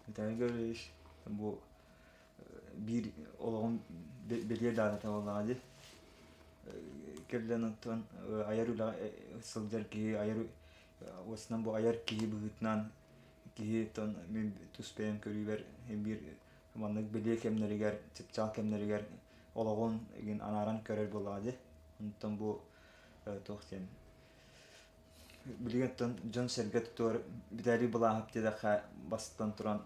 Виталий Гаврильевич бу биир олоҕун бэлиэ даатата буоллаҕа дии. Кэллэн оттон айар үлэҕэ сылдьар киһи айар уосунан бу айар киһи быһыытынан киһи оттон мин тус бэйэм көрүүбэр биир маннык бэлиэ кэмнэригэр, чыпчаал кэмнэригэр олоҕун игин анааран көрөр буоллаҕа дии. Онтон бу туох диэн Билигин оттон дьон-сэргэ тутуар Виталий Былааһап диэтэххэ бастатан туран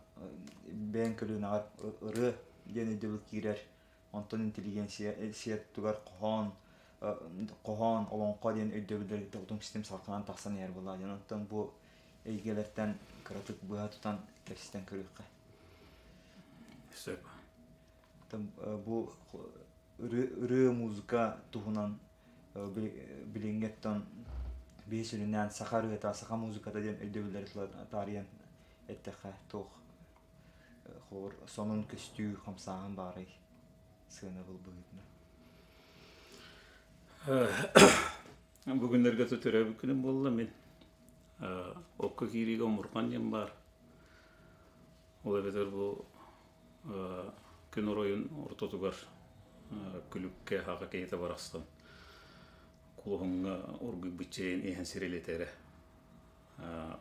бэйэҥ көлүөнэҕэр ырыа диэн өйдөбүл киирэр. Онтон интеллигенция тугар хоһоон, хоһоон, олоҥхо диэн өйдөбүллэр утум ситим салҕанан тахсан иһэр буоллаҕа диэн. Онтон бу эйгэлэртэн кыратык быһа тутан кэпсэтэн көрүөххэ. Сөп. Бу ырыа, музыка туһунан билиҥҥи өттөн биһи сүрүннээн саха ырыата, саха музыката диэн өйдөбүллэри таарыйан эттэххэ туох холобур сонун көстүү хамсааһын баарый сыанабыл быһыытынан. Бүгүннэргэ төрөөбүт күнүм буолла мин. Окко киириигэ омурҕан диэн баар. Ол эбэтэр бу күн оройун ортотугар күлүккэ хаҕа киһитэ барахсан кулуһуҥҥа оргуйбут чэйин иһэн сирилэтэрэ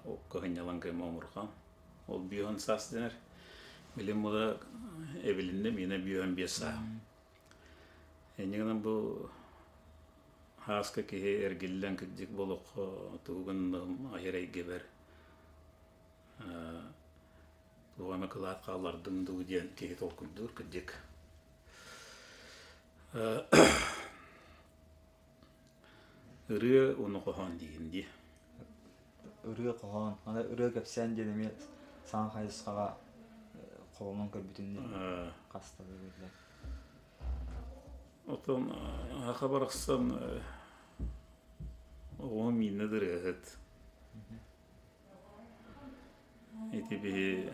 окко сынньалаҥ кэм омурҕан ол бүөһүн саас дэнэр билим мула эбилиннэ миэнэ бүөһүн биэс сааһым инньэ гынан бу һааска киһи эргиллэн кырдьык бу олоххо тугу гынным айар эйгэбэр Туох эмэ кылаат хааллардым дуу диэн киһи толкуйдуур кырдьык. Ырыа уонна хоһоон диигин дии. Ырыа хоһоон, аны ырыа кэпсээн диэн эмиэ саҥа хайысхаҕа холонон көрбүтүн хаста да биллэр. Отон аха барахсан оҕо миинэ ырыаһыт. Ити биһи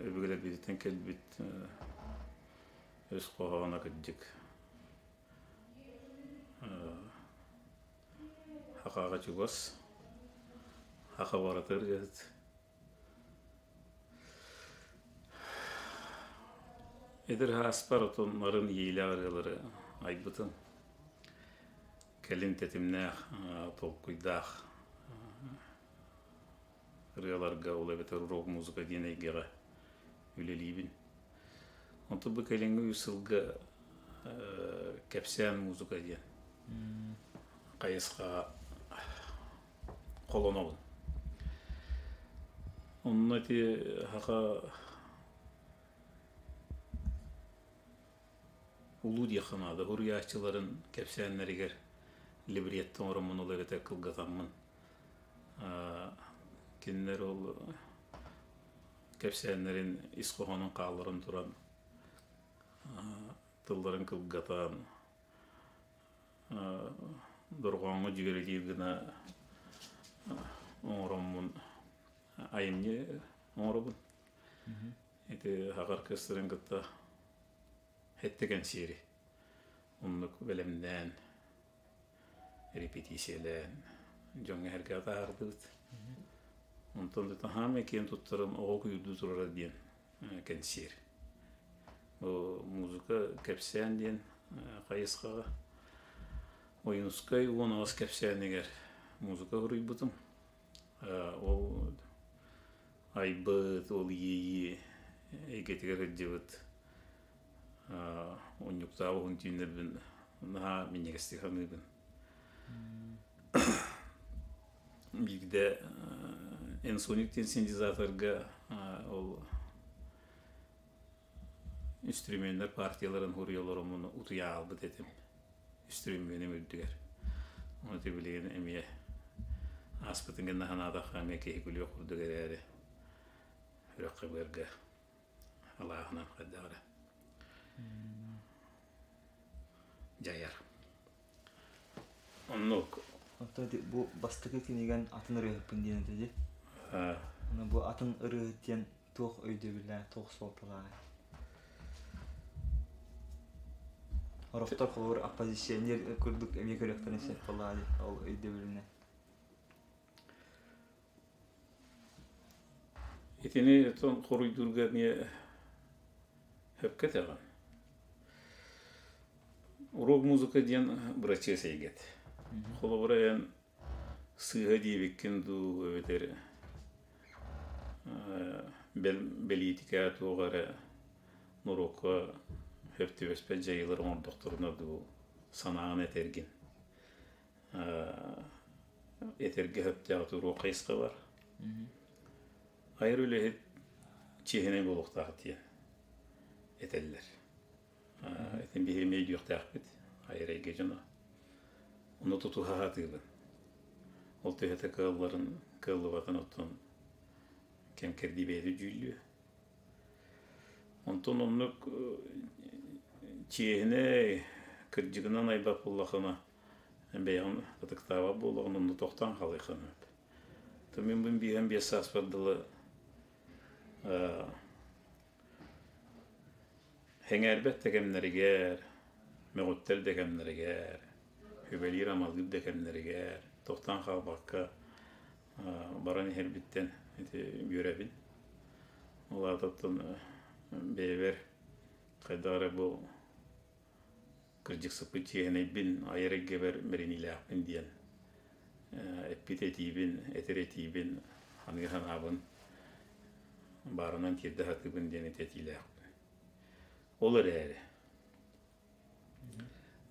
өбүгэлэрбититтэн кэлбит өс хоһооно кырдьык Хахаҕа чугас, хаха барыта ырыаһыт. Эдэр сааспар отон нарын иилээх ырыалары айбытым. Кэлин тэтимнээх, толкуйдаах ырыаларга, ол эбэтэр рок-музыка диэн эйгэҕэ үлэлиибин. Онтон бу кэлиҥҥи үс сылга кэпсээн музыка диэн хайысхаҕа холонобун. Онно ити саха Улуу диэххэ наада, уруйааччыларын кэпсээннэригэр либретто оҥороммун ол эбэтэр кылгатаммын кинилэр ол кэпсээннэрин ис хоһоонун хаалларан туран тылларын кылгатан дорҕооҥҥо дьүөрэлиир гына оҥороммун айымньы оҥоробун. Ити аҕар кыыстарын кытта сэттэ кэнсиэри оннук бэлэмнээн, репетициялээн дьоҥҥо эһэргэ таһаардыбыт. Онтон да хаамай киэн туттарым оҕо куйуурдуу турара диэн кэнсиэр. Бу музыка кэпсээн диэн хайысхаҕа Ойуунускай 18 кэпсээнигэр музыка суруйбутум. Ол айбыт, ол иэйии эйгэтигэр сылдьыбыт унньуктаах уһун түүннэрбин наһаа минньигэстик саныыбын. Биирдэ Ensoniq диэн синтезаторга ол инструменнар партияларын суруйа олороммун утуйа хаалбыт этим үстүрүмүөнүм үрдүгэр. Ону билигин эмиэ ааспытын гына санаатахха эмиэ киһи күлүөх курдук эрээри үрэххэ быарга алааһынан хайдах эрэ дьайар. Оннук. Оттон бу бастакы кинигэн атын ырыаһыппын диэн этэ дии. Аны бу атын ырыаһыт диэн туох өйдөбүллээх, туох суолталааҕый? Сорохтор холобур оппозиционер курдук эмиэ көрүөхтэрин сөп буоллаҕа дии ол өйдөбүлүнэн. Итини оттон хоруйдуурга эмиэ сөпкө этэҕин. Рок-музыка диэн бырачыас эйгэтэ. Холобура эн сыыһа диэбиккин дуу эбэтэр бэл бэлиитикэ туох эрэ норуокка сөп түбэспэт дьайыылары оҥордохторуна дуу санааҕын этэргин этэргэ сөптөөх туруох хайысха бар. Айар үлэһит чиэһинэй буолуохтаах диэн этэллэр. Итин биһиги эмиэ өйдүөхтээхпит айар эйгэ дьоно. Ону тутуһа сатыыбын. Ол төһөтө кыалларын, кыаллыбатын оттон кэм кэрдии бэйэтэ дьүүллүө. Онтон оннук чиэһинэй, кырдьыгынан айбат буоллахына, бэйэҕин ытыктаабат буоллаҕына, онно тохтоон хаалыаххын сөп. Мин бу биирэн биэс сааспар дылы Сэҥээрбэт да кэмнэригэр, мөҕүттэр да кэмнэригэр, сүбэлиир-амалыыр да кэмнэригэр тохтоон хаалбакка баран иһэрбиттэн ити үөрэбин. Ол аата оттон бэйэбэр хайдах эрэ бу кырдьыксыппыт чиэһинэйбин, айар эйгэбэр бэриниилээхпин диэн эппит этиибин, этэр этиибин, аныгы санаабын баарынан тиэрдэ сатыыбын диэн ити этиилээхпин. Ол эрээри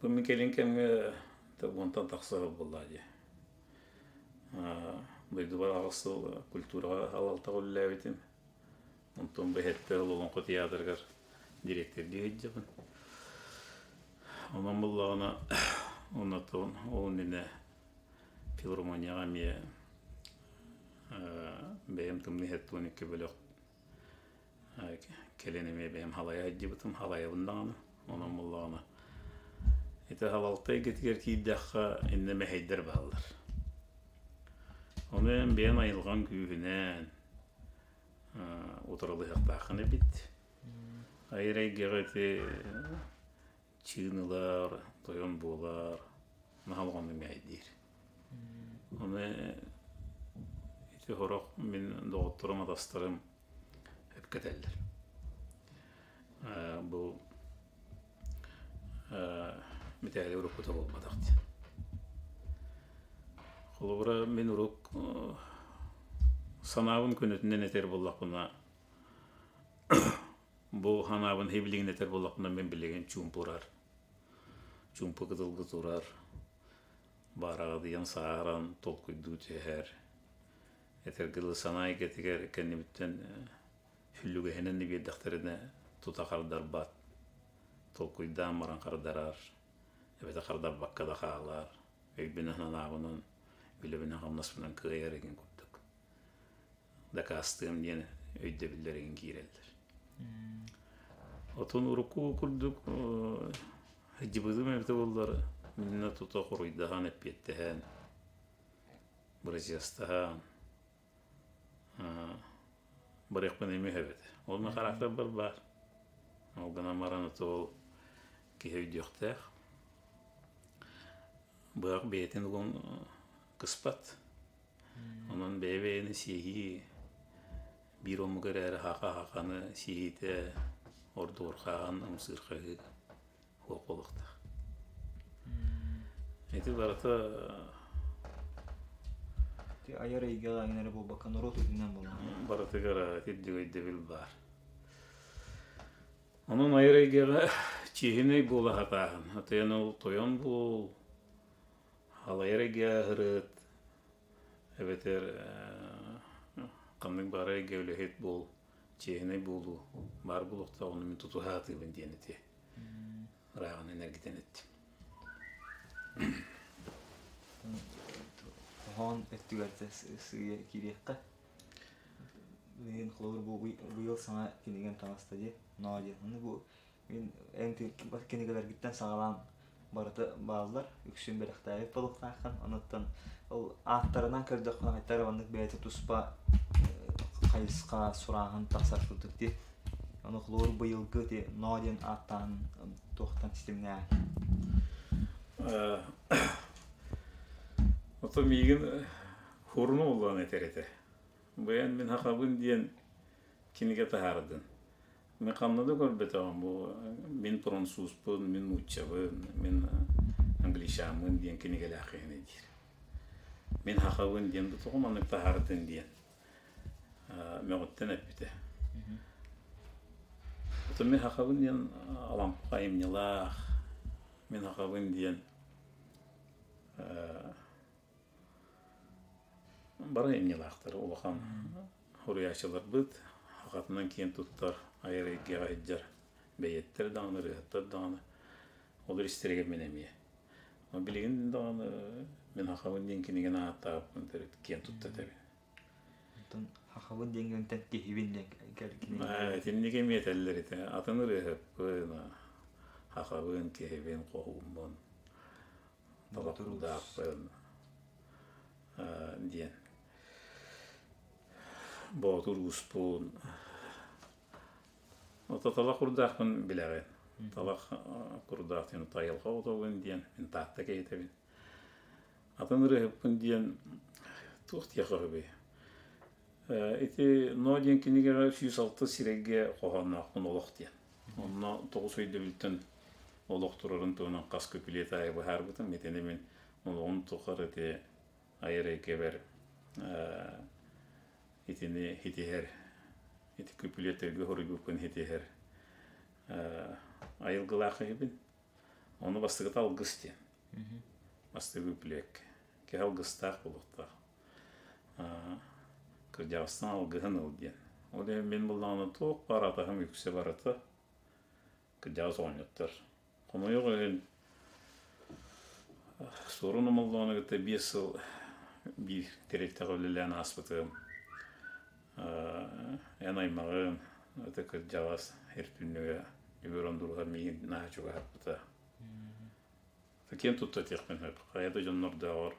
бу мин кэлин кэмҥэ уонтан тахса сыл буолла дии. Дойдубар аҕыс сыл культураҕа салалтаҕа үлэлээбитим. Онтон бэһэттэр Олоҥхо театрыгар дириэктэрдии сылдьабын. Онон буллаҕына, оннотон ол иннинэ филармонияҕа эмиэ бэйэм тымныы 72 бөлөх кэлин эмиэ бэйэм халайа сылдьыбытым, халайабын даҕаны. Онон буллаҕына ити халалта эйгэтигэр киирдэххэ иннэ мэһэйдэр бааллар. Ону эн бэйэм айылҕаҥ күүһүнэн утарылыһыахтааххын эбит. Айар эйгэҕэ ити чыын ылар, тойон буолар, наһаа улаханнык мэһэйдиир. Ону ити сорох мин доҕотторум, атастарым сөпкө этэллэр. Бу Митээлий уруккута буолбатах диэн. Холобура, мин урук санаабын көнөтүнэн этэр буоллахпына, бу санаабын билигин этэр буоллахпына, мин билигин чуумпурар, чуумпу кытылга турар, баараҕадыйан сааһыран толкуйдуу түһэр, этэргэ дылы санаа эйгэтигэр кэннибиттэн сүллүгэһинэн да биэрдэхтэринэ тута хардарбат, толкуйдаан баран хардарар, эбэтэр хардарбакка да хаалар, өйбүнэн-санаабынан, үлэбинэн-хамнаспынан кыайар игин курдук дакаастыам диэн өйдөбүллэр игин киирэллэр. Отон урукку курдук сылдьыбытым эбитэ буоллар, иннэ тута хоруйдаһан, эппиэттэһэн, бырачыастаһан барыахпын эмиэ сөп этэ. Ол мин характербар баар. Ол гынан баран ол киһи өйдүөхтээх. Быһах бэйэтин угун кыспат. Онон бэйэ-бэйэни сиэһии биир омук эрээри хаха-хаханы сиэһиитэ ордугурхааһын, ымсыырхаһыы суох буолуохтаах. Ити барыта айар эйгэҕэ эҥин эрэ буолбакка норуот үрдүнэн буоллаҕа. Барытыгар итирдик өйдөбүл баар. Онон айар эйгэҕэ чиэһинэй буола сатааһын. Атыйан ол тойон буол, халайар эйгэ аһырыт, эбэтэр ханнык баара эйгэ үлэһит буол, чиэһинэй буолуу баар буолуохтаах, ону мин тутуһа сатыыбын диэн ити ырааҕынан эргитэн эттим. Хоһоон өттүгэр сыыйа киириэххэ. Билигин холобур бу быйыл саҥа кинигэм таҕыста дии, ноо диэн. Ону бу мин эн кинигэлэргиттэн саҕалаан барыта бааллар, үксүн бэлэхтээбит буолуохтааххын. Онуттан ол ааттарынан көрдөххүнэ хайта эрэ маннык бэйэтэ туспа хайысха сурааһын тахсар курдук дии. Ону холобур быйылгы ити ноо диэн ааттаан туохтан ситимнээх? Ото миигин хуруну улаан этэр этэ. Быйан мин хахабын диэн. Кинигэ таһаардын. Мин ханна да көрбөтөҕүм бу мин французпун, мин нууччабын, мин англичаммын диэн кинигэлээх киһини диир. Мин хахабын диэн бу тоҕо маннык таһаардын диэн мөҕүттэн эппитэ. Отон мин хахабын диэн Алампа айымньылаах, мин хахабын диэн бары айымньылаахтар улахан Суруйааччыларбыт хахатынан киэн туттар, айар эйгэҕэ сылдьар бэйиэттэр даҕаны, ырыаһыттар даҕаны олор истэригэр мин эмиэ. Билигин даҕаны мин Хахабын диэн кинигэни ааттаабыппын төрүт киэн тутта этэбин. Онтон Хахабын диэҥҥинтэн киһибин диэн кинигэ. Итинник эмиэ этэллэр ити. Атын ырыаһыппын, хахабын, киһибин, хоһууммун, талахпын диэн. Боотур ууспун Ото талах курдаахпын билэҕин. Талах курдаах диэн айылҕа оҕотобун диэн мин Таатта киһитэбин. Атын ырыаһыппын диэн туох диэххэ сөбүй? Ити Ноо диэн кинигэҕэ 106 сирэйгэ хоһоонноохпун олох диэн. Онно тоҕус өйдөбүлтэн олох турарын туһунан хас күпүлүөт аайы быһаарбытым. Итини мин олоҕум тухары ити айар эйгэбэр итини итиһэр, ити күпүлүөтэргэ хоруйбуппун итиһэр айылгылаах киһибин. Ону бастакыта алгыс диэн. Бастакы күпүлүөккэ. Киһи алгыстаах буолуохтаах. Кырдьаҕастан алгыһын ыл диэн. Ол иһин мин буллаҕына туох баар атаһым үксэ барыта кырдьаҕас оҕонньоттор. Хомойуох иһин, Суорун Омоллоону кытта 5 сыл биир тэрилтэҕэ үлэлээн ааспытым. Эн аймаҕыҥ, ытык кырдьаҕас Эртүннүгэ Дьөгүөр Ондуруһар миигин наһаа чугаһаппыта. Киэн тутта этиэхпин сөп. Хайа да дьоннордооҕор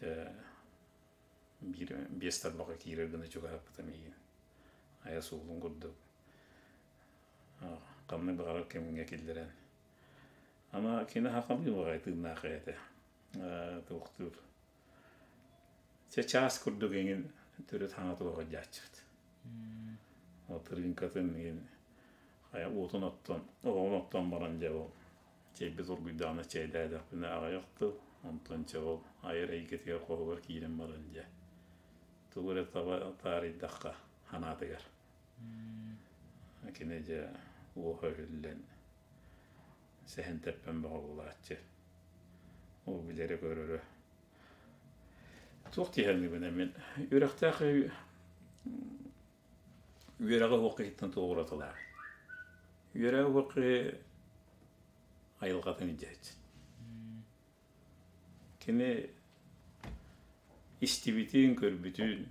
дьэ биир биэс тарбахха киирэр гына чугаһаппыта миигин. Айа суолун курдук ханнык баҕарар кэмҥэ киллэрэн. Ама кини хахалыы баҕайы тыыннаах этэ. Туохтуур. Чэ чаас курдук эҥин төрүт хаҥа туоҕа дьааччыбыт. Ол тырыыҥкатын иһин хайа уотун оттон, оҕун оттон баран дьэ ол чэйбит оргуйдаҕына чэйдээтэхпинэ аҕыйах тыл, онтон чэ ол айар эйгэтигэр хоһугар киирэн баран дьэ тугу эрэ таба таарыйдахха ханаатыгар. Кини дьэ уоһа өһүллэн сэһэн тэппэн бөҕө буолааччы. Ол билэрэ-көрөрө. Туох тиһэҥҥибин мин үөрэхтээх үөрэҕи уһуох киһиттэн туох уратылаах? Үөрэҕи уһуох киһи айылҕатын илдьээччи. Кини истибитин, көрбүтүн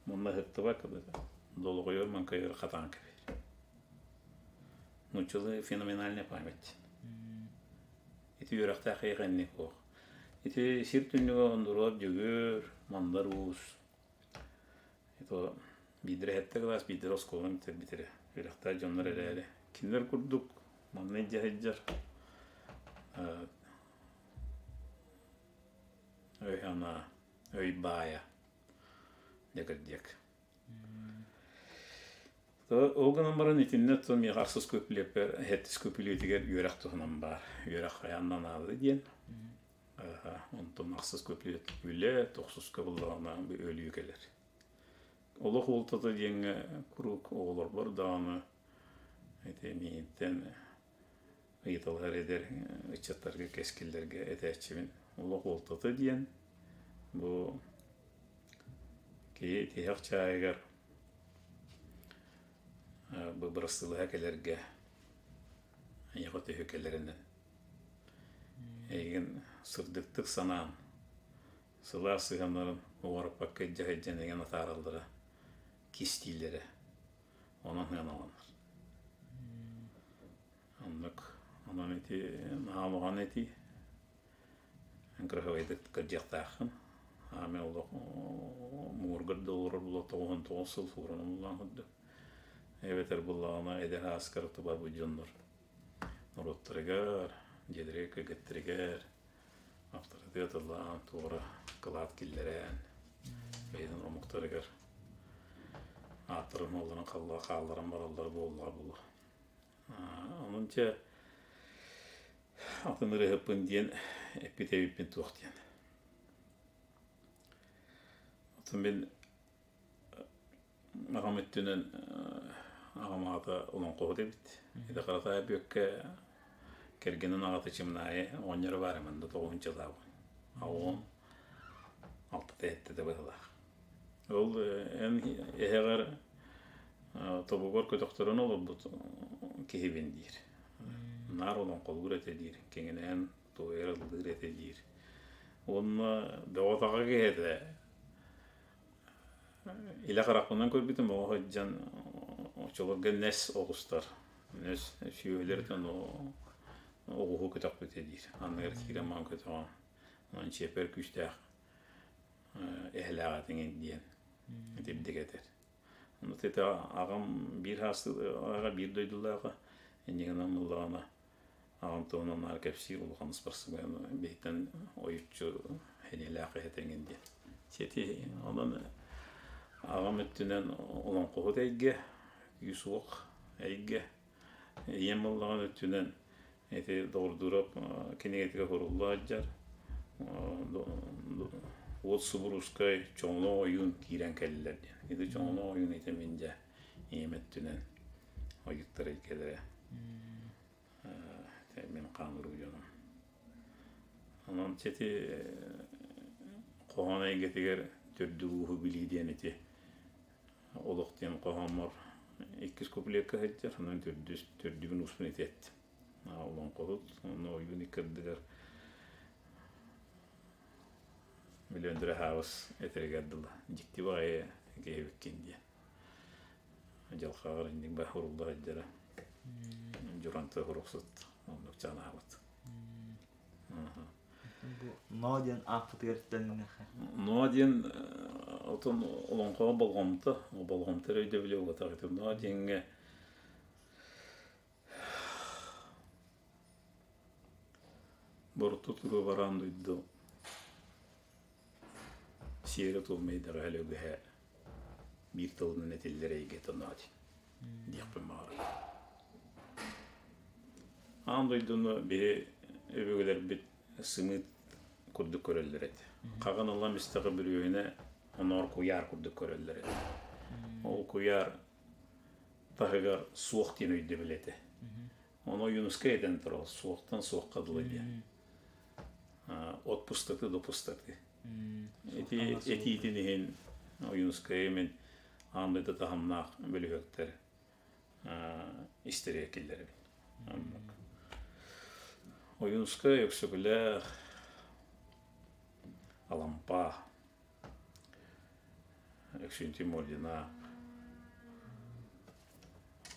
мунна ыһыктыбакка да долоҕойор маҥкайыгар хатаан кэбиһэр. Нууччалыы феноменальная память. Ити үөрэхтээх киһиэхэ инник суох. Ити сир түннүгэ Ондуруоп Дьөгүөр, Мандар Уус это биирдэрэ сэттэ кылаас, биирдэрэ оскуоланы бүтэрбитэрэ. Үөрэхтээх дьоннор эрээри. Кинилэр курдук манна илдьэ сылдьар өй-санаа, өй баайа дьэкирдиэк. Ол гынан баран итиннэ оттон миэхэ ахсыс күпүлүөппэр сэттис күпүлүөтүгэр үөрэх туһунан баар. Үөрэх хайаан да наада диэн. Онтон ахсыс күпүлүөт үлэ, тохсуска буллаҕына өлүү кэлэр. Олох уолтата диэҥҥэ куруук оҕолорбор даҕаны ити миигиттэн ыйыталаһар эдэр ыччаттарга кэскиллэргэ этээччибин. Олох уолтата диэн бу киһи тиһэх чааһыгар бырастыылаһа кэлэргэ эйиэхэ төһө кэлэринэн эйигин сырдыктык санаан сылаас сыһыаннарын уҕарыппакка илдьэ сылдьан эйигин атаараллара кистииллэрэ онон сыаналанар. Оннук онон ити наһаа улахан этии кыраһыабайдык кырдьыахтааххын. Аамай олох муҥургар да олорор була 99 сыл сууран умуллаан курдук. Эбэтэр буллаҕына эдэр ааскар тубарбыт дьоннор норуоттарыгар, дьиэлэригэр, кэргэттэригэр авторитет ыллаан, туора кылаат киллэрэн, бэйэтин омуктарыгар. Ааттарын-суолларын хаалларан бараллара буоллаҕа буолуо. Онон дьэ атын ырыаһыппын диэн эппит эбиппин туох диэн. Оттон мин аҕам өттүнэн аҕам аҕата олоҥхоһут эбит. Ити Харатаайа Бүөккэ кэргэнин аҕата Чымнаайы оҕонньоро баар манна тоҕуһунчалаабын. Аҕам алтата сэттэтэ быһыылаах. Ол эн эһэҕэр тобугар көтөхтөрөн олорбут киһибин диир. Наар олоҥхолуур этэ диир, киҥинээн туойар ыллыыр этэ диир. Уонна бөҕө-таҕа киһи этэ. Илэ харахпынан көрбүтүм оҕо сылдьан оччолорго нэс оҕустар, нэс сүөһүлэртэн оҕуһу көтөхпүтэ диир. Анныгар киирэн маҕан көтөҕөн, онон чиэппэр күүстээх эһэлээх этиҥин диэн итирдик этэр. Вот это аҕам биир аҕа биир дойдулааҕа инньэ гынан ыллаҕына аҕам туһунан наар кэпсиир улахан спортсмен биһиттэн ойуччу сэниэлээх эһэтэҥин диэн. Сити онон аҕам өттүнэн олоҥхоһут эйгэ, күүс-уох эйгэ. Ийэм ыллаҕын өттүнэн ити Доҕордуурап кинигэтигэр сурулла сылдьар Уот Субуруускай Чоҥолоох ойуун киирэн кэллилэр диэн. Ити Чоҥолоох ойуун ити мин дьэ ийэм өттүнэн ойуттар эйгэлэрэ мин хаан-уруу дьонум. Онон ити хоһоон эйгэтигэр төрдү-ууһу билии диэн ити олох диэн хоһооммор иккис куплекка сылдьар, онон төрдүс төрдүбүн ууспун ити эттим. Олоҥхоһут, онно ойуун икки ардыгар Миллиондара хаабыс этэригэр дылы дьикти баҕайы киһибиккин диэн. Дьылҕаҕар инник баар урулла сылдьара. Дьуранты уруксут оннук чанаабыт. Бу ноо диэн ааппытыгар төннүөххэ. Ноо диэн отон олоҥхоҕо болҕомто, болҕомто эрэ өйдөбүлэ буолбатах. Ити ноо диэҥҥэ Борто туруо бараан дойду сиэрэ-туома итэҕэһэ үгэһэ биир тылынан этиллэр эйгэтэ ноот диэхпин баҕарабын. Аан дойдуну биһи өбүгэлэрбит сымыыт курдук көрөллөр этэ. Хаҕын ылан истэҕи бүрүөһүнэ оноор куйаар курдук көрөллөр этэ. Ол куйаар таһыгар суох диэн өйдөбүл этэ. Ону Ойуунускай этэн турар, суохтан суохха дылы диэн. От пустоты до пустоты. Ити этиитин иһин Ойуунускайы мин аан дойду таһымнаах бөлүһүөктэр истэригэр киллэрэбин. Ойуунускай Өксөкүлээх Алампа Өксүүнтүй Мордина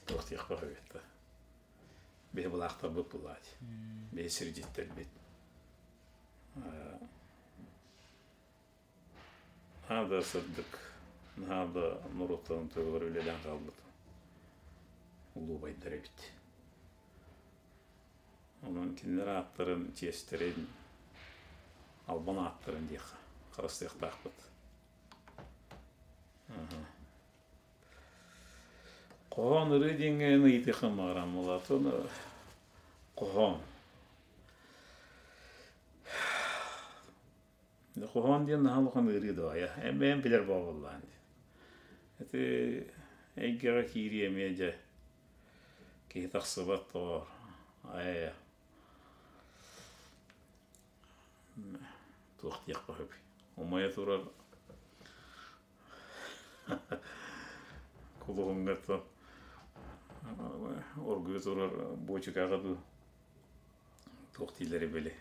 туох диэхпэ эбит биһи былаахтарбыт булаат биһи сирдьиттэрбит наһаа да сырдык наһаа да норуоттарын туһугар үлэлээн хаалбыт улуубайдар эбит онон кинилэр ааттарын чиэстэрин албан ааттарын диэххэ харыстыахтаахпыт. Хоһоон ырыа диэҥҥэ эн ыйытыаххын баҕарам улаатан хоһоон. Хоһоон диэн наһаа улахан ыарыы да айа. Эн бэйэм билэр буоллаҕын дии. Ити эйгэҕэ киирии эмиэ дьэ киһи тахсыбат тоҕо айа туох диэххэ сөбүй. Умайа турар Кулуһуҥҥа оргуйа турар буочукаҕа дуу туох дииллэрэ били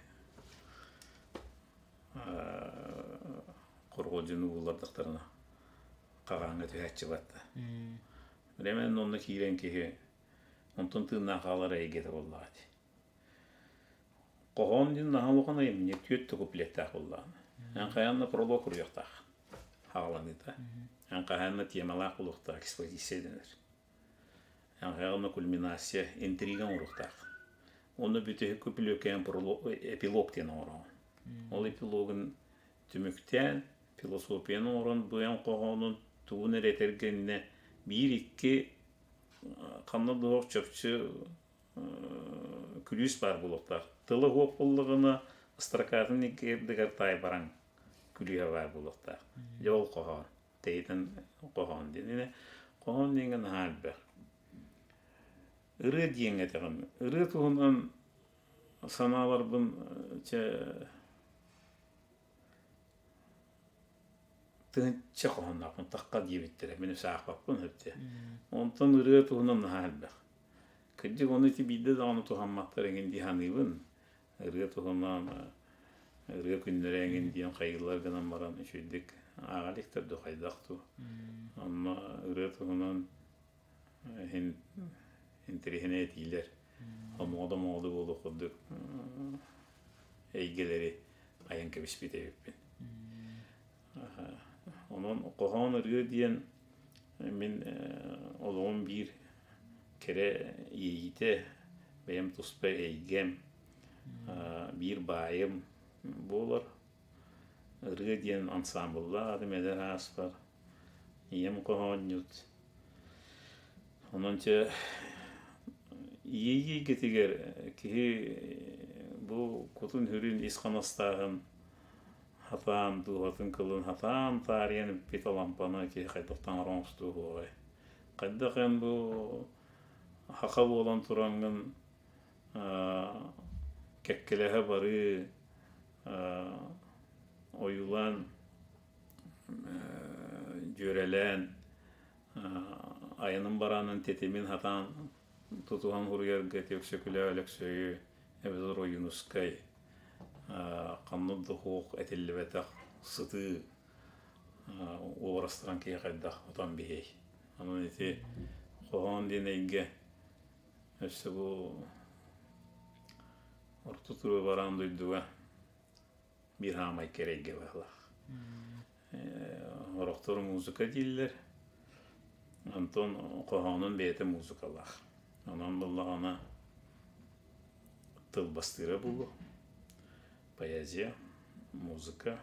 хорҕолдьуну ууллардахтарына хаҕааҥҥа түһээччи барда. Временно онно киирэн киһи онтон тыыннаах хаалар эйгэтэ буоллаҕа дии. Хоһоон диэн наһаа улахан айымньы түөрт да куплеттаах буоллаҕына. Эн хайаан да пролог суруйуохтаах хаҕаланыыта. Эн хайаан да темалаах буолуохтаах экспозиция дэнэр. Эн хайаан да кульминация, интрига оҥоруохтаах. Онно бүтэһик куплеккэ пролог, эпилог диэн оҥороҕун. Ол эпилогын түмүктээн, философияны оҥорон быйаҥ хоһоонун тугун эрэ этэргэ иннэ Биир-икки ханна да суох чопчу күлүүс баар буолуохтаах. Тыла суох буоллаҕына, строкатын икки таайбараҥ күлүүһэ баар буолуохтаах. Дьэ ол хоһоон, тэйитэн хоһоон диэн. Ини хоһоон диэҥҥэ наһаа элбэх. Ырыа диэҥҥэ этэҕин. Ырыа туһунан санааларбын чэ тыһыынча хоһоонноохпун тахха диэбиттэрэ мин саахпаппын өттө онтон ырыа туһунан наһаа элбэх кырдьык ону ити биирдэ даҕаны туһамматтар эҥин дии саныыбын ырыа туһунан ырыа күннэрэ эҥин диэн хайыылар гынан баран үчүгэйдик ааҕа иликтэр дуу хайдах дуу онно ырыа туһунан иһин интэриэһинэй этиилэр хомоҕо-домоҕо буолуох курдук эйгэлэри айан кэбиспит эбиппин. Онон хоһоон ырыа диэн мин олоҕум биир кэрэ иэйиитэ, бэйэм туспа эйгэм, биир баайым буолар. Ырыа диэн ансаамбыллаах аатым эдэр ааспар, ийэм хоһоонньут. Онон чэ иэйии эйгэтигэр киһи бу кутун-сүрүн ис ханастааҕын хатаан, дууһатын кылын хатаан таарыйан бүппүт алампаны киһи хайдах таҥара оҥостуо суоҕай? Хайдах эн бу саха буолан тураҥҥын кэккэлэһэ барыы ойуулаан дьүөрэлээн айанын бараанын тэтимин хатаан тутуһан суруйарга Өксөкүлээх Өлөксөйү эбэтэр Ойуунускай ханнык да суох этиллибэтэх сытыы уобарастарын киһи хайдах отон биһиэй. Онон ити хоһоон диэн эйгэ өссө бу орто туруу бараан дойдуга биир хаамай кэрэ эйгэ быһыылаах. Сорохтор музыка дииллэр, онтон хоһоонун бэйэтэ музыкалаах. Онон буоллаҕына тылбастыыра буолуо. Поэзия, музыка,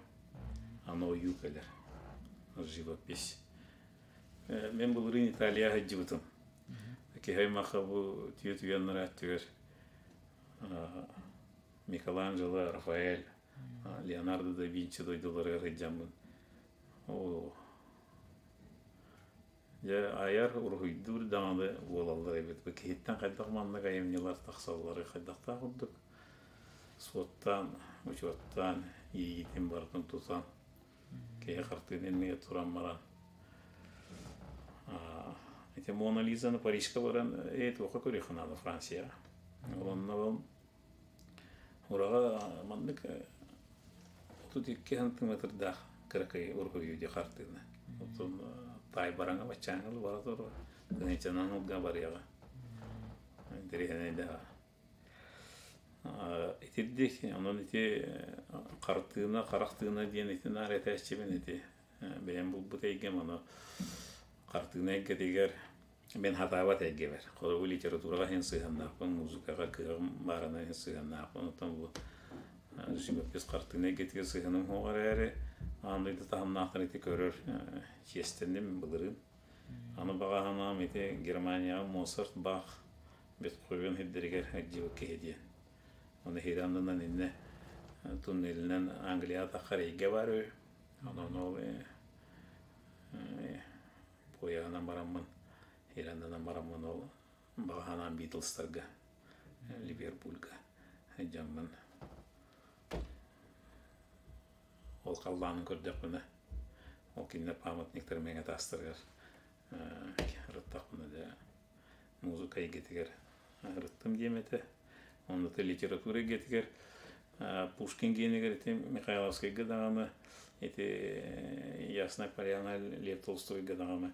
аны ойуу кэлэр. Живопись. Мен былырыын Италияҕа сылдьыбытым. Киһи аймахха бу түө түгэн өттүгэр Микеланджело, Рафаэль, Леонардо да Винчи дойдуларыгар сылдьаммын оо дьэ айар уруһуйдуур даҕаны буолаллар эбит бу киһиттэн хайдах маннык айымньылар тахсаллары хайдахтаах курдук суоттаан учуоттаан иэйиитин барытын тутан киһи хартыына иннигэр туран баран ити Мона Лизаны Парижка баран ээ туохха көрүөххэ наада Францияҕа ол онно ол Ураҕа маннык 32 сантиметрдаах кыракый уруһуйу дии хартыына. Оттон таайбараҥа баччааҥҥа бара турар. Тыһыынчанан ылга барыаҕа. Интэриэһинэй Итирдик, онон ити хартыына, харах тыына диэн ити наар этээччибин ити бэйэм булбут эйгэм ону хартыына эйгэтигэр Мин хатаабат эйгэбэр. Холобур, литератураҕа иһин сыһыаннаахпын, музыкаҕа кыаҕым баарына иһин сыһыаннаахпын. Оттон бу живопись хартыына эйгэтигэр сыһыаным суох эрээри, аан дойду таһымнаахтар ити көрөр чиэстэнним былырыын. Аны баҕа санаам ити Германияҕа Моцарт, Бах, Бетховен сирдэригэр сылдьыбыт киһи диэн. Оны иһири аннынан иннэ туннелинэн Англияҕа таххар эйгэ баар үһү. Онон ол Буойаҕынан бараммын, Иранынан бараммын ол баҕа санаам Битлстарга, Ливерпульга сылдьаммын ол халлаанын көрдөхпүнэ, ол кинилэр памятниктара мэҥэ таастарыгар ырыттахпына дьэ музыка эйгэтигэр ырыттым диэм этэ. Онно литература эйгэтигэр Пушкин гиэнигэр ити Михайловскайга даҕаны ити Ясная Поляна Лев Толстойга даҕаны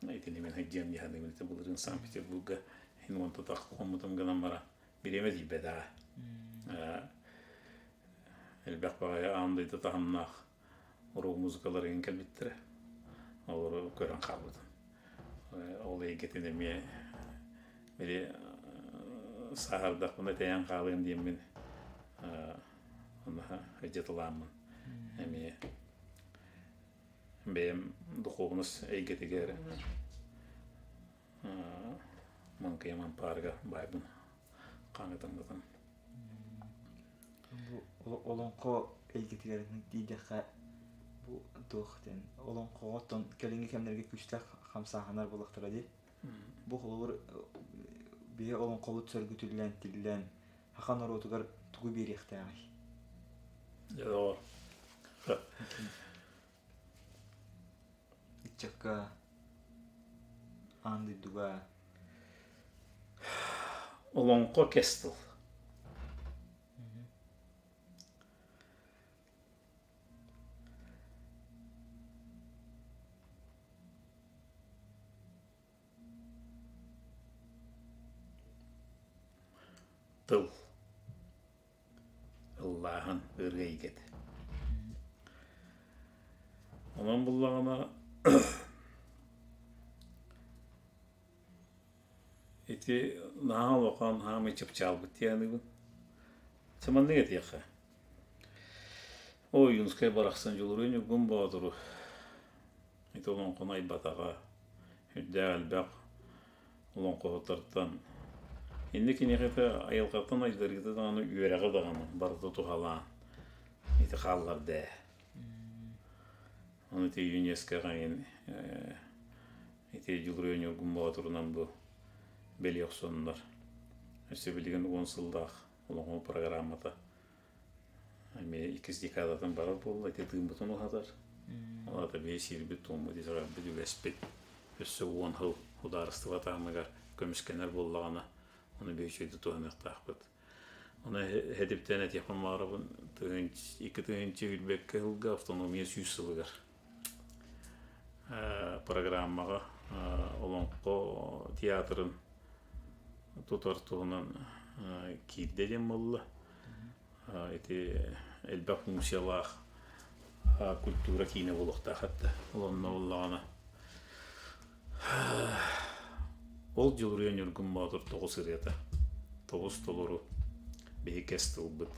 итини мин сылдьыам дии саныыбын ити былырыын Санкт-Петербурга иһин уон тутах хоммутум гынан баран бириэмэ тиийбэтэҕэ. Элбэх баҕайы аан дойду таһымнаах уруу музыкалар кэлбиттэрэ. Олору көрөн хаалбытым. Ол эйгэтин эмиэ били сааһырдахпына тэйэн хаалыам диэммин онно дьытылааммын эмиэ бэйэм духуобунас эйгэтигэр Маҥкыйам ампаарга баайбын хаҥатаммытым. Бу олоҥхо эйгэтигэр тиийдэххэ, бу туох диэн олоҥхоҕо оттон кэлиҥҥи кэмнэргэ күүстээх хамсааһыннар буоллахтара дии. Бу холобур биһи олоҥхобут сөргүтүллэн, тиллэн, саха норуотугар тугу биэриэхтээҕий? Дьэ доҕор. Ыччакка, аан дойдуга. Олоҥхо кэс тыл. Тыл ыллааһын ырыа эйгэтэ. Онон буллаҕына ити наһаа улахан хаамый чыпчаалбыт диэханыбын. Чаманнык этиэххэ. Ойуунскай барахсан Дьулуруй Ньургун Боотуру ити олоҥхону айбатаҕа үрдээх элбэх олоҥхоһуттартан инник киниэхэ айылҕаттан айдарыыта даҕаны үөрэҕэ даҕаны барыта туһалаан ити хаалларда ээ. Ону ити ЮНЕСКО-ҕа ити Дьулуруй Ньургун Боотурунан бу бэлиэ охсоннор өссө билигин 10 сыллаах олоҥхо программата эмиэ иккис декадатын барар буолла ити тыыммытын уһатар ол аата биһи сиирбит туоммут итэҕэлбит үгэспит өссө 10 сыл судаарыстыба таһымыгар көмүскэнэр буоллаҕына ону биһи үчүгэйдик туһаныахтаахпыт ону этиптээн этиэхпин баҕарабын 2021 сылга автономия 100 сылыгар программаҕа Олоҥхо театрын тутар туһунан киирдэ диэн буолла. Ити элбэх функциялаах культура киинэ буолуохтаах этэ. Ол онно буоллаҕына ол Дьулуруйа Ньургун Боотур тоҕус ырыата, тоҕус толору биһи кэс тылбыт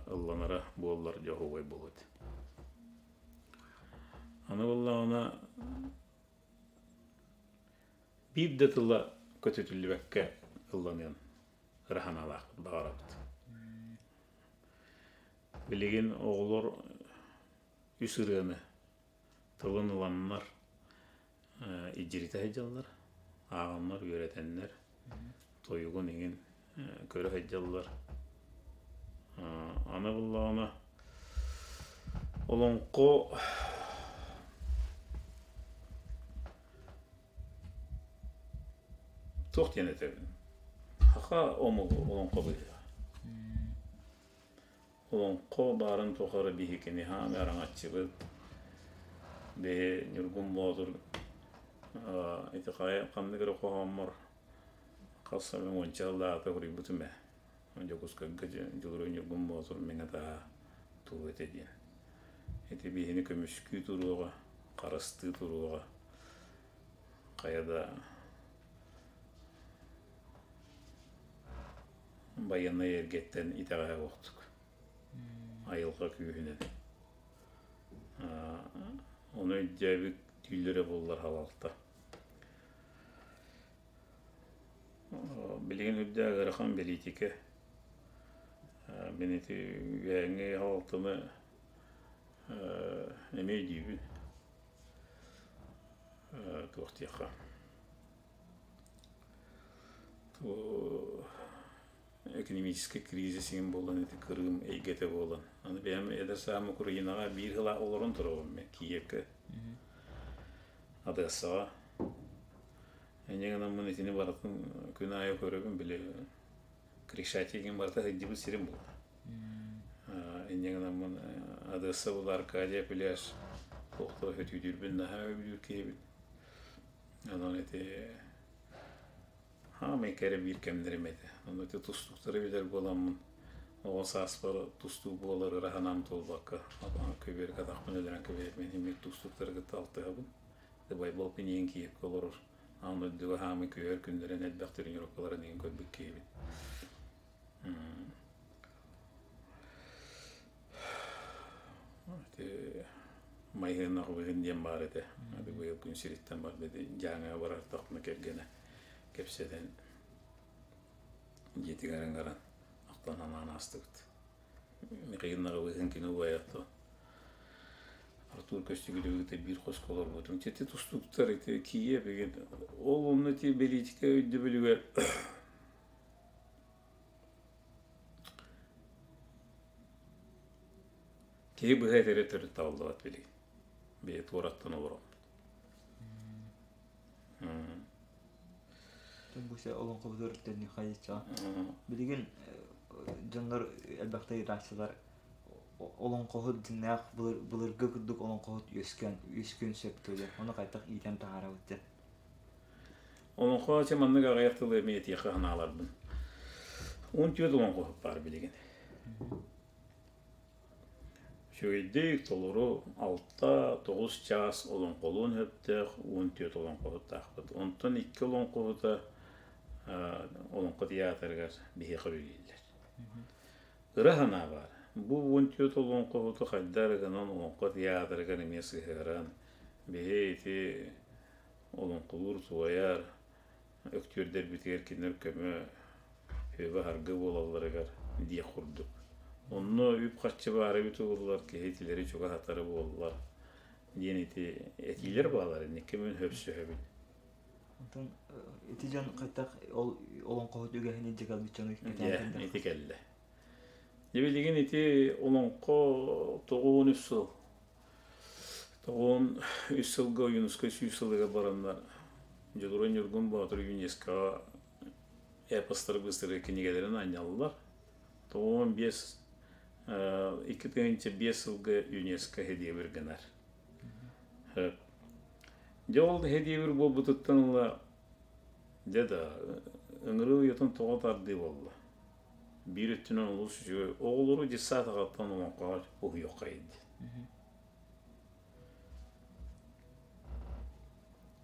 ылланара буоллар дьоһуой буолуо этэ. Аны буоллаҕына биир да тыла көтүтүллүбэккэ ылланыан ыра санаалаахпыт баҕарабыт. Билигин оҕолор үс ырыаны тылын ыланнар илдьиритэ сылдьаллар, ааҕаннар, үөрэтэннэр, тойугун иҥин көрө сылдьаллар. Аны буллаҕына олоҥхо туох диэн этэбин? Саха омугу олоҥхо быһыыта. Олоҥхо баарын тухары биһикини хаамыы араҥаччыбыт. Биһи Ньургун Боотур ити хайа ханнык эрэ хоһооммор хас эмэ уонча сыллааҕыта суруйбутум ээ. Дьокуускайга Дьулуруй Ньургун Боотур мэҥэ тааһа туруо этэ диэн. Ити биһини көмүскүү туруоҕа, харыстыы туруоҕа. Хайа да байыаннай эргэттэн итэҕэһэ суохтук айылҕа күүһүнэн ону өйдөөбүт түүллэрэ буоллар халалта билигин үрдээх ыарахан бэлиитикэ мин ити үөһээҥҥи халалтаны эмиэ өйдүүбүн туох диэххэ экономическай кризис иҥин буолан ити Крым эйгэтэ буолан аны бэйэм эдэр сааһым Украинаҕа биир сыл олорон туробун мен Киевкэ Одессаҕа инньэ гынаммын итини барытын күн аайы көрөбүн били Крещатигин барыта сылдьыбыт сирим буолла инньэ гынаммын Одесса була Аркадия пляж туохтуох өтүүтүүрбүн наһаа өйдүүр киһибин онон ити Хаамай кэрэ биир кэмнэрим этэ. Ону ити тустууктары билэр буоламмын, оҕо сааспар тустуук буолар ыра санаам туолбакка, көбүөргэ атахпын өлөрөн кэбиһэрбин иһин биир тустууктары кытта алтыһабын. Байбал Пинигин Киевкэ олорор, аан дойдуга хаамай күһэр күннэрин элбэх тренировкаларын иһин көрбүт киһибин. Ити майгыннаах быһын диэн баар этэ. Быйыл күн сириттэн барбыт Дьааҥыга барар тахпына кэргэнэ. Кэпсэтэн дьиэтигэр ыҥыран ахтан анаан аастыбыт. Михаил Наҕылыһын кини убайа то Артур Көстүгүлүгүтэ биир хоско олорбутум. Ити тустууктар ити Киев деген ол онно ити бэлиитикэ өйдөбүлүгэр киһи быһа этэрэ төрүт табыллыбат билигин. Бэйэ туораттан олороммут. Бу се олоҥхобутугар төннүөххэ Билигин дьоннор элбэхтэ ыытааччылар олоҥхоһут дьиҥнээх былыргы курдук олоҥхоһут үөскээн үөскүөн сөп дуо Ону хайдах иитэн таһаарабыт диэн. Олоҥхо чэ маннык аҕыйах тылы эмиэ этиэххэ санааларбын. 14 олоҥхоһут баар билигин. Үчүгэйдик толору 6-9 чаас олоҥхолуон сөптөөх 14 олоҥхоһуттаахпыт. Онтон икки олоҥхоһута Олоҥхо театрыгар биһиэхэ үлэлииллэр. Ыра санаа баар. Бу 14 олоҥхоһуту хайдах эрэ гынан Олоҥхо театрыгар эмиэ сыһыаран, биһи ити олоҥхолуур туойар өктүөрдэрбитигэр кинилэр көмө үбэ-харгы буолалларыгар диэх курдук. Онно үп-харчы баара эбит буоллар, киһи итилэри чугаһатара буоллар диэн ити этиилэр бааллар инникки мин сөпсөһөбүн. Онтон ити дьон хайдах ол олоҥхоһут үгэһин илдьэ кэлбит дьону кэтээн ити кэллэ. Дьэ билигин ити олоҥхо 93 сыл 93 сылга Ойуунускай 100 сылыгар бараннар Дьулуруй Ньургун Боотур ЮНЕСКО эпостары быстарыы кинигэлэрин анньаллар. 95 2005 сылга ЮНЕСКО һэдиэбир гынар. Дьэ ол һэдиэбир буолбутуттан ыла дьэ да ыҥырыы уйатын тоҕо тардыы буолла. Биир өттүнэн олус үчүгэй. Оҕолору детсад аҕаттан олоҥхоҕо уһуйуохха диэн.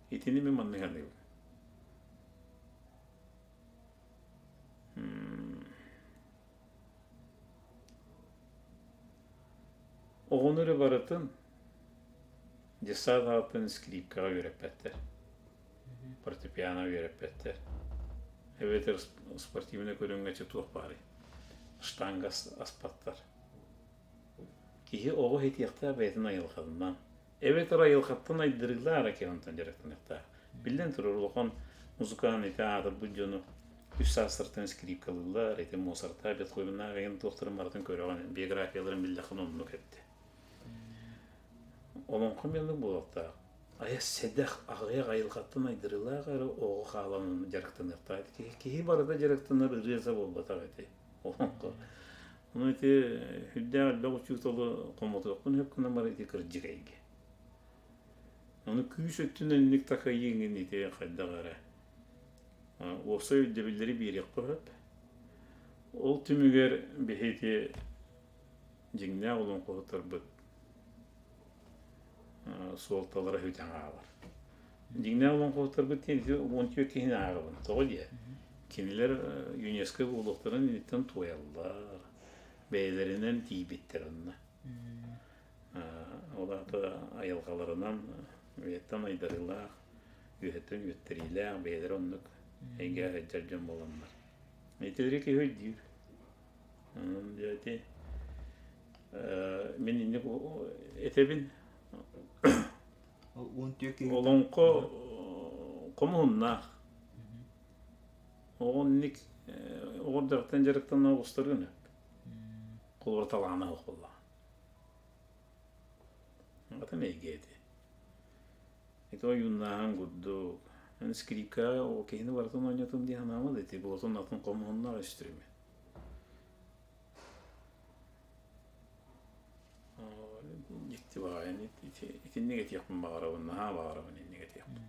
Итини мин маннык саныыбын. Оҕону эрэ барытын детсад аҕаттан скрипкаҕа үөрэппэттэр, фортепиано үөрэппэттэр. Эбэтэр спортивнай көрүҥҥэ чэ туох баарый, штанга аспаттар. Киһи оҕо иһитиэхтээх бэйэтин айылҕатынан. Эбэтэр айылҕаттан айдарыылаах эрэ киһи онтон дьарыктаныахтаах. Биллэн турар, улахан музыкант ити аатырбыт дьону үс саастартан скрипкалыыллар, ити Моцарта, Бетховеннаах эҥин туохтарын барытын көрөҕүн, биографияларын биллэххин оннук эбит. Олоҥхо меллик буолуохтаах. Айа сэдэх, аҕыйах айылҕаттан айдарыылаах эрэ оҕо хаалан дьарыктаныахтаах. Киһи барыта дьарыктанар ырыа буолбатах ити. Олоҥхо. Ону ити сүрдээх элбэх учууталы хомотуохпун сөп гынан баран ити кырдьык эйгэ. Ону күүс өттүнэн инник такайыы иҥин ити хайдах эрэ уопсай өйдөбүллэри биэриэххэ сөп. Ол түмүгэр биһи ити дьиҥнээх олоҥхоһуттарбыт суолталара сүтэн хаалар. Дьиҥнээх олоҥхоһуттарбыт диэн ити 14 киһини ааҕабын. Тоҕо диэ? Кинилэр ЮНЕСКО буолуохтарын инниттэн туойаллар, бэйэлэринэн тиийбиттэр онно. Ол аата айылҕаларынан үйэттэн айдарыылаах, үөһэттэн үөттэриилээх, бэйэлэрэ оннук эйгэ сылдьар дьон буоланнар. Итилэри киһи өйдүүр. Онон дьэ ити мин инник этэбин. Олоҥхо хомуһуннаах. Оҕо инник оҕо эрдэҕиттэн дьарыктана оҕустарыан сөп. Холобура талаана суох буоллаҕа. Атын эйгэ ити. Ити ойууннааһын курдук. Эн скрипкаҕа ол киһини барытын оонньотум дии санаама да ити болотун атын хомуһуннаах инструмент. Дьикти баҕайы итинник этиэхпин баҕарабын, наһаа баҕарабын инник этиэхпин.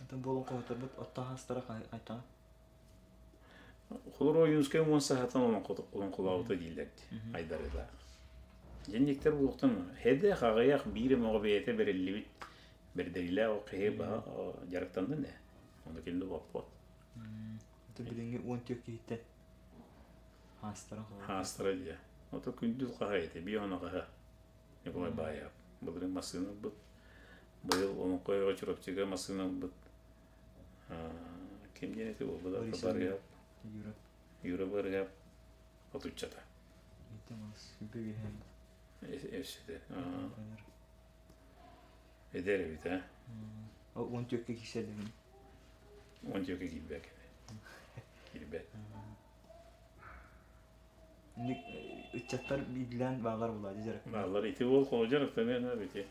Атын буолан хоһуттарбыт отто хаастара хайтаҕа? Холоро Ойуунскай уон саһатан олоҥхолообута дииллэр дии, айдарыылаах. Дьинниктэр буолуохтан хэдэх аҕыйах биир эмэҕэ бэйэтэ бэриллибит бэрдэриилээх ол киһи баһа дьарыктаннын ээ. Ону кинини боппот. Билиҥҥи 14 киһиттэн хаастара Хаастара дии. Ото күндүл хаһа ити, биир оно хаһа. Николай Баайап. Былырыын массыына ылбыт. Быйыл Олоҥхо Чурапчыга массыына ылбыт. Ким диэн ити буолбута? Борис Барыһап. Юра. Юра Барыһап отуччата. Ити Өссөтө. Эдэр эбит, а? 14-кэ киирсэрдигин. 14-кэ киирбэт кини. Киирбэт. Ыччаттар биирдилээн баалар булаадьы дьарык. Бааллар. Ити уол холу дьарыктаныан бити.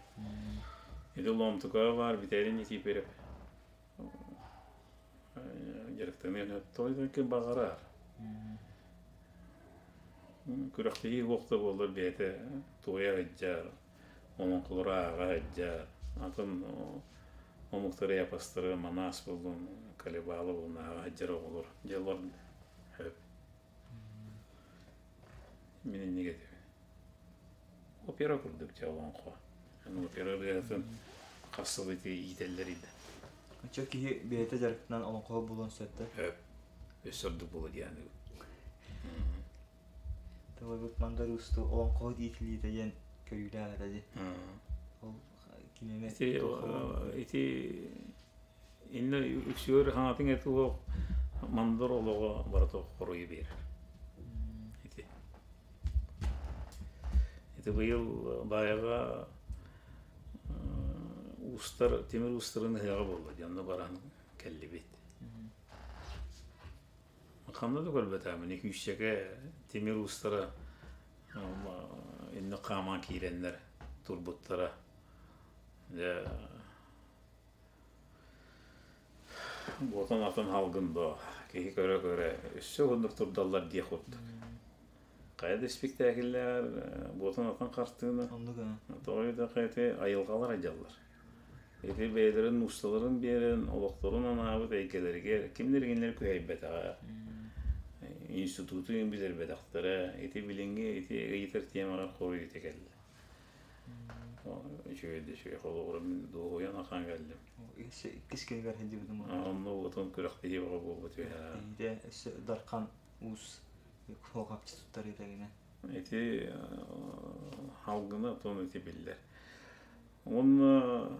Ити ломтука баар бүтэрин Никифоров. Дьарыктаныан той баҕарар. Күрэхтэһии уох да буоллар бэйэтэ туойа сылдьар, олоҥхолору ааҕа сылдьар, атын омуктары эпостары Манаас буоллун, Калебалы буоллун ааҕа сылдьар оҕолор дьэ олор сөп. Мин инник этибин. Опера курдук дьэ олоҥхо. Опера ырыатын хас сыл ити иитэллэр ида. Оччо киһи бэйэтэ дьарыктанан олоҥхоһо буолуон сөп да? Сөп. Өссө ордук буолуо диэн Тылыбыт мандар уусту олоҥхоһут иитиллиитэ диэн көрүүлээх этэ дии. Ол кинини Ити ити иннэ үксүгэр хаҥатын эти уох мандар олоҕо барыта хоруйу биэрэр. Ити. Ити быйыл Баайаҕа уустар тимир уустарын ыһыаҕа буолла дии онно баран кэллибит. Ханна да көрбөтөөмүн күүсчэкэ тимир уустара инник хааман киирэннэр турбуттара. Дьэ буотан атын халгын доо киһи көрө-көрө өссө уһуннук турдаллар диэх курдук. Хайа да испиктээкиллээр буотан атын хартыына тоҕо диэтэххэ ити айылҕалар айдьаллар. Ити бэйэлэрин муусталарын биэрэн, олохторун анаабыт эйгэлэригэр кимнэр-кинилэр күһэйбэтэҕэ, институту бүтэрбэтэхтэрэ. Ити билиҥҥи ити ыйытар темаҕа хоруй ити кэллэ. Үчүгэй да үчүгэй холобура мин дуоһуйан ахан кэллим. Иккис күнүгэр сылдьыбытым. Онно уотун күрэхтэһии бөҕө буолбут үһэ. Итиитэ өссө Дархан уус хуохапчы туттарыыта гинэ. Ити халгына тон ити биллэр. Уонна